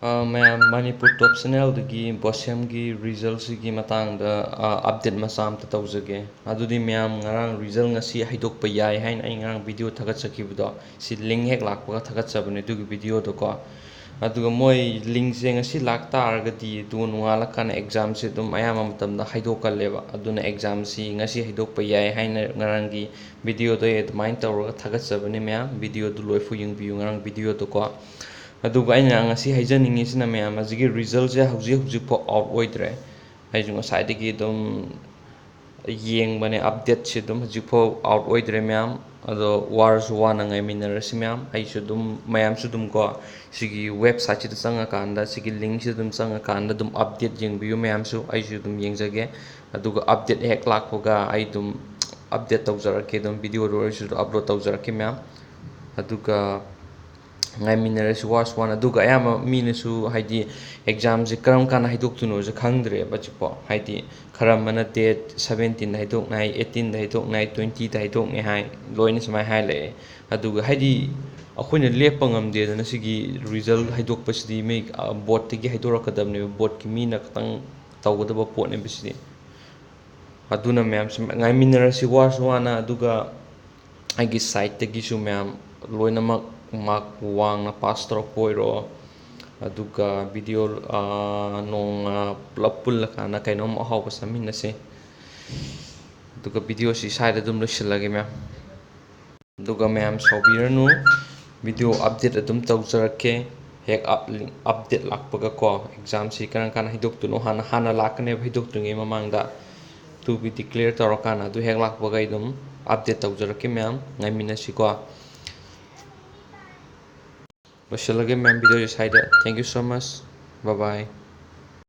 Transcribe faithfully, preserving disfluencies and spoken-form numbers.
ꯑ, ꯃꯌꯥꯝ, ꯃꯅꯤꯄꯨꯔ ꯇꯣꯞ ꯆꯦꯅꯦꯜꯗꯒꯤ ꯕꯣꯁꯦꯝꯒꯤ ꯔꯤꯖꯜꯁꯤꯒꯤ ꯃꯇꯥꯡꯗ, ꯑ, ꯑꯞꯗꯦꯠ ꯃꯆꯥ ꯑꯝꯇ ꯇꯧꯖꯒꯦ꯫ ꯑꯗꯨꯗꯤ ꯃꯌꯥꯝ, ꯉꯔꯥꯡ ꯔꯤꯖꯜ ꯉꯁꯤ ꯍꯥꯏꯗꯣꯛꯄ ꯌꯥꯏ ꯍꯥꯏꯅ ꯑꯩ ꯉꯔꯥꯡ ꯚꯤꯗꯤꯑꯣ ꯊꯥꯒꯠꯆꯈꯤꯕꯗꯣ, ꯁꯤ ꯂꯤꯡ ꯍꯦꯛ ꯂꯥꯛꯄꯒ ꯊꯥꯒꯠꯆꯕꯅꯦ ꯑꯗꯨꯒꯤ ꯚꯤꯗꯤꯑꯣꯗꯣꯀꯣ꯫ ꯑꯗꯨꯒ ꯃꯣꯏ ꯂꯤꯡꯁꯦ ꯉꯁꯤ ꯂꯥꯛꯇꯥꯔꯒꯗꯤ ꯑꯗꯨ ꯅꯣꯡꯉꯥꯜꯂꯀꯥꯟꯗ ꯑꯦꯛꯖꯥꯝꯁꯦ ꯑꯗꯨꯝ ꯑꯌꯥꯝꯕ ꯃꯇꯝꯗ ꯍꯥꯏꯗꯣꯛꯀꯜꯂꯦꯕ꯫ ꯑꯗꯨꯅ ꯑꯦꯛꯖꯥꯝꯁꯤ ꯉꯁꯤ ꯍꯥꯏꯗꯣꯛꯄ ꯌꯥꯏ ꯍꯥꯏꯅ ꯉꯔꯥꯡꯒꯤ ꯚꯤꯗꯤꯑꯣꯗꯣ ꯑꯩ ꯑꯗꯨꯃꯥꯏꯅ ꯇꯧꯔꯒ ꯊꯥꯒꯠꯆꯕꯅꯦ ꯃꯌꯥꯝ꯫ ꯚꯤꯗꯤꯑꯣꯗꯨ ꯂꯣꯏꯐꯥꯎ ꯌꯦꯡꯕꯤꯌꯨ, ꯉꯔꯥꯡ ꯚꯤꯗꯤꯑꯣꯗꯣꯀꯣ꯫ ꯑꯗꯨꯒ ꯑꯩꯅ ꯉꯁꯤ ꯍꯥꯏꯖꯅꯤꯡꯉꯤꯁꯤꯅ ꯃꯌꯥꯝ, ꯍꯧꯖꯤꯛꯀꯤ ꯔꯤꯖꯜꯁꯦ ꯍꯧꯖꯤꯛ ꯍꯧꯖꯤꯛꯐꯥꯎ ꯑꯥꯎꯠ ꯑꯣꯏꯗ꯭ꯔꯦ꯫ ꯑꯩꯁꯨ ꯉꯁꯥꯏꯗꯒꯤ ꯑꯗꯨꯝ ꯌꯦꯡꯕꯅꯦ, ꯑꯞꯗꯦꯠꯁꯤ ꯑꯗꯨꯝ ꯍꯧꯖꯤꯛꯐꯥꯎ ꯑꯥꯎꯠ ꯑꯣꯏꯗ꯭ꯔꯦ ꯃꯌꯥꯝ꯫ ꯑꯗꯣ ꯋꯥꯔꯁꯨ ꯋꯥꯅ ꯉꯥꯏꯃꯤꯟꯅꯔꯁꯤ ꯃꯌꯥꯝ꯫ ꯑꯩꯁꯨ ꯑꯗꯨꯝ, ꯃꯌꯥꯝꯁꯨ ꯑꯗꯨꯝ ꯀꯣ, ꯁꯤꯒꯤ ꯋꯦꯕꯁꯥꯏꯠꯁꯤꯗ ꯆꯪꯉꯀꯥꯟꯗ, ꯁꯤꯒꯤ ꯂꯤꯡꯁꯤꯗ ꯑꯗꯨꯝ ꯆꯪꯉꯀꯥꯟꯗ ꯑꯗꯨꯝ ꯑꯞꯗꯦꯠ ꯌꯦꯡꯕꯤꯌꯨ ꯃꯌꯥꯝꯁꯨ꯫ ꯑꯩꯁꯨ ꯑꯗꯨꯝ ꯌꯦꯡꯖꯒꯦ꯫ ꯑꯗꯨꯒ ꯑꯞꯗꯦꯠ ꯍꯦꯛ ꯂꯥꯛꯄꯒ ꯑꯩ ꯑꯗꯨꯝ ꯑꯞꯗꯦꯠ ꯇꯧꯖꯔꯛꯀꯦ, ꯑꯗꯨꯝ ꯚꯤꯗꯤꯑꯣꯗ ꯑꯣꯏꯔꯁꯨ ꯑꯞꯂꯣꯗ ꯇꯧꯖꯔꯛꯀꯦ ꯃꯌꯥꯝ꯫ ꯑꯗꯨꯒ ꯉꯥꯏꯃꯤꯟꯅꯔꯁꯤ ꯋꯥꯔꯁꯨ ꯋꯥꯅ꯫ ꯑꯗꯨꯒ ꯑꯌꯥꯝꯕ ꯃꯤꯅꯁꯨ, ꯍꯥꯏꯗꯤ, ꯑꯦꯛꯖꯥꯝꯁꯦ ꯀꯔꯝ ꯀꯥꯟꯗ ꯍꯥꯏꯗꯣꯛꯇꯣꯏꯅꯣꯁꯦ ꯈꯪꯗ꯭ꯔꯦꯕ ꯍꯧꯖꯤꯛꯐꯥꯎ꯫ ꯍꯥꯏꯗꯤ, ꯈꯔ ꯑꯃꯅ ꯗꯦꯠ ꯁꯕꯦꯟꯇꯤꯟꯗ ꯍꯥꯏꯗꯣꯛꯅꯤ ꯍꯥꯏ, ꯑꯩꯠꯇꯤꯟꯗ ꯍꯥꯏꯗꯣꯛꯅꯤ ꯍꯥꯏ, ꯇ꯭ꯋꯦꯟꯇꯤꯗ ꯍꯥꯏꯗꯣꯛꯅꯤ ꯍꯥꯏ, ꯂꯣꯏꯅ ꯁꯨꯃꯥꯏꯅ ꯍꯥꯏ ꯂꯩꯌꯦ꯫ ꯑꯗꯨꯒ, ꯍꯥꯏꯗꯤ, ꯑꯩꯈꯣꯏꯅ ꯂꯦꯞꯄ ꯉꯝꯗꯦꯗꯅ ꯁꯤꯒꯤ ꯔꯤꯖꯜ ꯍꯥꯏꯗꯣꯛꯄꯁꯤꯗꯤ꯫ ꯃꯤ, ꯑ, ꯕꯣꯔꯠꯇꯒꯤ ꯍꯥꯏꯗꯣꯔꯛꯀꯗꯕꯅꯦꯕ, ꯕꯣꯔꯠꯀꯤ ꯃꯤꯅ ꯈꯛꯇꯪ ꯇꯧꯒꯗꯕ ꯄꯣꯠꯅꯦꯕ ꯁꯤꯗꯤ꯫ ꯑꯗꯨꯅ ꯃꯌꯥꯝꯁꯨ ꯉꯥꯏꯃꯤꯟꯅꯔꯁꯤ ꯋꯥꯔꯁꯨ ꯋꯥꯅ꯫ ꯑꯗꯨꯒ ꯑꯩꯒꯤ ꯁꯥꯏꯠꯇꯒꯤꯁꯨ ꯃꯌꯥꯝ ꯂꯣꯏꯅꯃꯛ ꯃꯥꯔꯛ ꯋꯥꯡꯅ ꯄꯥꯁ ꯇꯧꯔꯛꯄ ꯑꯣꯏꯔꯣ, ꯑꯗꯨꯒ ꯚꯤꯗꯤꯑꯣ, ꯑꯥ, ꯅꯣꯡꯃ ꯄꯨꯂꯞ ꯄꯨꯜꯂꯀꯥꯟꯗ ꯀꯩꯅꯣꯝ ꯑꯍꯥꯎꯕ ꯆꯥꯃꯤꯟꯅꯁꯦ꯫ ꯑꯗꯨꯒ ꯚꯤꯗꯤꯑꯣꯁꯤ ꯁ꯭ꯋꯥꯏꯗ ꯑꯗꯨꯝ ꯂꯣꯏꯁꯤꯜꯂꯒꯦ ꯃꯌꯥꯝ꯫ ꯑꯗꯨꯒ ꯃꯌꯥꯝ ꯁꯥꯎꯕꯤꯔꯅꯨ, ꯚꯤꯗꯤꯑꯣ ꯑꯞꯗꯦꯠ ꯑꯗꯨꯝ ꯇꯧꯖꯔꯛꯀꯦ꯫ ꯍꯦꯛ ꯑꯞ-, ꯑꯞꯗꯦꯠ ꯂꯥꯛꯄꯒ ꯀꯣ, ꯑꯦꯛꯖꯥꯝꯁꯤ ꯀꯔꯝ ꯀꯥꯟꯗ ꯍꯥꯏꯗꯣꯛꯇꯣꯏꯅꯣ, ꯍꯥꯟꯅ, ꯍꯥꯟꯅ ꯂꯥꯛꯀꯅꯦꯕ ꯍꯥꯏꯗꯣꯛꯇ꯭ꯔꯤꯉꯩ ꯃꯃꯥꯡꯗ꯫ To be declare ꯇꯧꯔꯀꯥꯟꯗ ꯑꯗꯨ ꯍꯦꯛ ꯂꯥꯛꯄꯒ ꯑꯩ ꯑꯗꯨꯝ ꯑꯞꯗꯦꯠ ꯇꯧꯖꯔꯛꯀꯦ ꯃꯌꯥꯝ, ꯉꯥꯏꯃꯤꯟꯅꯁꯤꯀꯣ꯫ ꯂꯣꯏꯁꯤꯜꯂꯒꯦ ꯃꯌꯥꯝ ꯚꯤꯗꯤꯑꯣꯁꯦ ꯁ꯭ꯋꯥꯏꯗ꯫ Thank you so much. Bye bye.